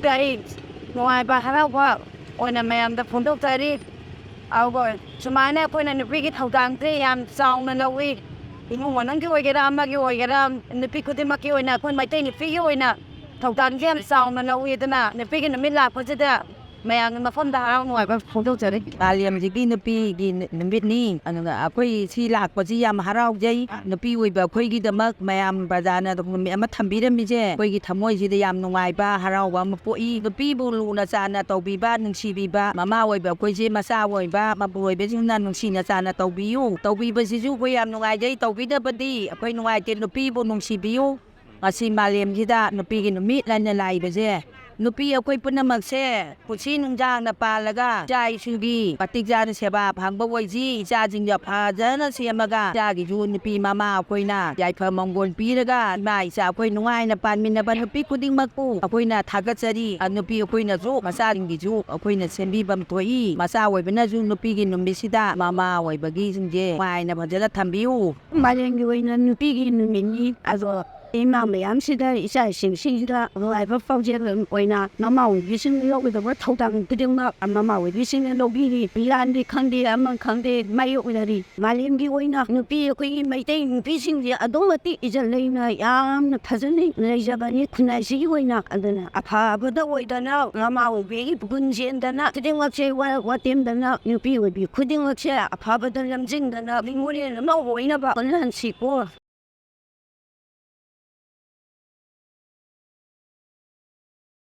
ꯀꯔꯤ ꯅꯨꯡꯉꯥꯏꯕ ꯍꯔꯥꯎꯕ ꯑꯣꯏꯅ ꯃꯌꯥꯝꯗ ꯐꯣꯡꯗꯣꯛꯆꯔꯤ꯫ ꯑꯗꯨꯒ ꯁꯨꯃꯥꯏꯅ ꯑꯩꯈꯣꯏꯅ ꯅꯨꯄꯤꯒꯤ ꯊꯧꯗꯥꯡꯁꯦ ꯌꯥꯝ ꯆꯥꯎꯅ ꯂꯧꯏ꯫ ꯏꯃꯨꯡ ꯃꯅꯨꯡꯒꯤ ꯑꯣꯏꯒꯦꯔꯥ, ꯑꯃꯒꯤ ꯑꯣꯏꯒꯦꯔꯥ, ꯅꯨꯄꯤ ꯈꯨꯗꯤꯡꯃꯛꯀꯤ ꯑꯣꯏꯅ, ꯑꯩꯈꯣꯏ ꯃꯩꯇꯩ ꯅꯨꯄꯤꯒꯤ ꯑꯣꯏꯅ ꯊꯧꯗꯥꯡꯁꯦ ꯌꯥꯝ ꯆꯥꯎꯅ ꯂꯧꯏ꯫ ꯑꯗꯨꯅ ꯅꯨꯄꯤꯒꯤ ꯅꯨꯃꯤꯠ ꯂꯥꯛꯄꯁꯤꯗ ꯃꯌꯥꯝꯒꯤ ꯃꯐꯝꯗ ꯍꯔꯥꯎ ꯅꯨꯡꯉꯥꯏꯕ ꯐꯣꯡꯗꯣꯛꯆꯔꯤ꯫ ꯃꯥꯂꯦꯝꯁꯤꯒꯤ ꯅꯨꯄꯤꯒꯤ ꯅꯨ-, ꯅꯨꯃꯤꯠꯅꯤ꯫ ꯑꯗꯨꯅ ꯑꯩꯈꯣꯏ ꯁꯤ ꯂꯥꯛꯄꯁꯤ ꯌꯥꯝ ꯍꯔꯥꯎꯖꯩ꯫ ꯅꯨꯄꯤ ꯑꯣꯏꯕ ꯑꯩꯈꯣꯏꯒꯤꯗꯃꯛ ꯃꯌꯥꯝ ꯄ꯭ꯔꯖꯥꯅ ꯑꯗꯨꯝ ꯅꯨꯃꯤꯠ ꯑꯃ ꯊꯝꯕꯤꯔꯝꯃꯤꯁꯦ ꯑꯩꯈꯣꯏꯒꯤ ꯊꯃꯣꯏꯁꯤꯗ ꯌꯥꯝ ꯅꯨꯡꯉꯥꯏꯕ, ꯍꯔꯥꯎꯕ ꯑꯃ ꯄꯣꯛꯏ꯫ ꯅꯨꯄꯤꯕꯨ ꯂꯨꯅ ꯆꯥꯟꯅ ꯇꯧꯕꯤꯕ, ꯅꯨꯡꯁꯤꯕꯤꯕ, ꯃꯃꯥ ꯑꯣꯏꯕ ꯑꯩꯈꯣꯏꯁꯦ, ꯃꯆꯥ ꯑꯣꯏꯕ, ꯃꯄꯨꯔꯣꯏꯕꯁꯤꯡꯅ ꯅꯨꯡꯁꯤꯅ ꯆꯥꯟꯅ ꯇꯧꯕꯤꯌꯨ꯫ ꯇꯧꯕꯤꯕꯁꯤꯁꯨ ꯑꯩꯈꯣꯏ ꯌꯥꯝ ꯅꯨꯡꯉꯥꯏꯖꯩ꯫ ꯇꯧꯕꯤꯗꯕꯗꯤ ꯑꯩꯈꯣꯏ ꯅꯨꯡꯉꯥꯏꯇꯦ꯫ ꯅꯨꯄꯤꯕꯨ ꯅꯨꯡꯁꯤꯕꯤꯌꯨ꯫ ꯉꯁꯤ ꯃꯥꯂꯦꯝꯁꯤꯗ ꯅꯨꯄꯤꯒꯤ ꯅꯨꯃꯤꯠ ꯍꯥꯏꯅ ꯂꯥꯛꯏꯕꯁꯦ ꯅꯨꯄꯤ ꯑꯩꯈꯣꯏ ꯄꯨꯝꯅꯃꯛꯁꯦ ꯄꯨꯟꯁꯤ ꯅꯨꯡꯁꯥꯡꯅ ꯄꯥꯜꯂꯒ ꯏꯆꯥ ꯏꯁꯨꯒꯤ ꯃꯇꯤꯛ ꯆꯥꯅ ꯁꯦꯕꯥ ꯐꯪꯕ ꯑꯣꯏꯁꯤ꯫ ꯏꯆꯥꯁꯤꯡꯗ ꯐꯖꯅ ꯁꯦꯝꯃꯒ ꯏꯆꯥꯒꯤꯁꯨ ꯅꯨꯄꯤ ꯃꯃꯥ ꯑꯩꯈꯣꯏꯅ ꯌꯥꯏꯐ ꯃꯪꯒꯣꯜ ꯄꯤꯔꯒ ꯏꯃꯥ ꯏꯆꯥ ꯑꯩꯈꯣꯏ ꯅꯨꯡꯉꯥꯏꯅ ꯄꯥꯟꯃꯤꯟꯅꯕ ꯅꯨꯄꯤ ꯈꯨꯗꯤꯡꯃꯛꯄꯨ ꯑꯩꯈꯣꯏꯅ ꯊꯥꯒꯠꯆꯔꯤ꯫ ꯑ, ꯅꯨꯄꯤ ꯑꯩꯈꯣꯏꯅꯁꯨ ꯃꯆꯥꯁꯤꯡꯒꯤꯁꯨ ꯑꯩꯈꯣꯏꯅ ꯁꯦꯝꯕꯤꯐꯝ ꯊꯣꯛꯏ꯫ ꯃꯆꯥ ꯑꯣꯏꯕꯅꯁꯨ ꯅꯨꯄꯤꯒꯤ ꯅꯨꯃꯤꯠꯁꯤꯗ ꯃꯃꯥ ꯑꯣꯏꯕꯒꯤꯁꯤꯡꯁꯦ ꯅꯨꯡꯉꯥꯏꯅ ꯐꯖꯅ ꯊꯝꯕꯤꯌꯨ꯫ ꯃꯥꯂꯦꯝꯒꯤ ꯑꯣꯏꯅ ꯅꯨꯄꯤꯒꯤ ꯅꯨꯃꯤꯠꯅꯤ꯫ ꯑꯗꯣ ꯏꯃꯥ ꯃꯌꯥꯝꯁꯤꯗ, ꯏꯆꯥꯁꯤꯡꯁꯤꯗ ꯅꯨꯡꯉꯥꯏꯕ ꯄꯥꯎꯖꯦꯜ ꯑꯣꯏꯅ ꯃꯃꯥ ꯑꯣꯏꯕꯤꯁꯤꯡꯅ ꯂꯧꯒꯗꯕ ꯊꯧꯗꯥꯡ ꯈꯨꯗꯤꯡꯃꯛ ꯃꯃꯥ ꯑꯣꯏꯕꯤꯁꯤꯡꯅ ꯂꯧꯕꯤꯔꯤ꯫ ꯂꯥꯟꯅꯤ ꯈꯪꯗꯦ, ꯑꯃ ꯈꯪꯗꯦ, ꯃꯥꯌꯣꯛꯅꯔꯤ꯫ ꯃꯥꯂꯦꯝꯒꯤ ꯑꯣꯏꯅ ꯅꯨꯄꯤ, ꯑꯩꯈꯣꯏꯒꯤ ꯃꯩꯇꯩ ꯅꯨꯄꯤꯁꯤꯡꯁꯦ ꯑꯗꯨꯛ ꯃꯇꯤꯛ ꯏꯖꯠ ꯂꯩꯅ ꯌꯥꯝꯅ ꯐꯖꯅ ꯂꯩꯖꯕꯅꯤ ꯈꯨꯟꯅꯥꯏꯁꯤꯒꯤ ꯑꯣꯏꯅ꯫ ꯑꯗꯨꯅ ꯑꯐꯕꯗ ꯑꯣꯏꯗꯅ, ꯃꯃꯥ ꯑꯣꯏꯕꯤꯒꯤ ꯒꯨꯟ ꯆꯦꯟꯗꯅ, ꯈꯨꯗꯤꯡꯃꯛꯁꯦ ꯋꯥ-, ꯋꯥꯇꯦꯝꯗꯅ ꯅꯨꯄꯤ ꯑꯣꯏꯕꯤ ꯈꯨꯗꯤꯡꯃꯛꯁꯦ ꯑꯐꯕꯗ ꯂꯝꯖꯤꯡꯗꯅ ꯃꯤꯉꯣꯟ ꯑꯃ ꯑꯣꯏꯅꯕ ꯍꯣꯠꯅꯍꯟꯁꯤꯀꯣ꯫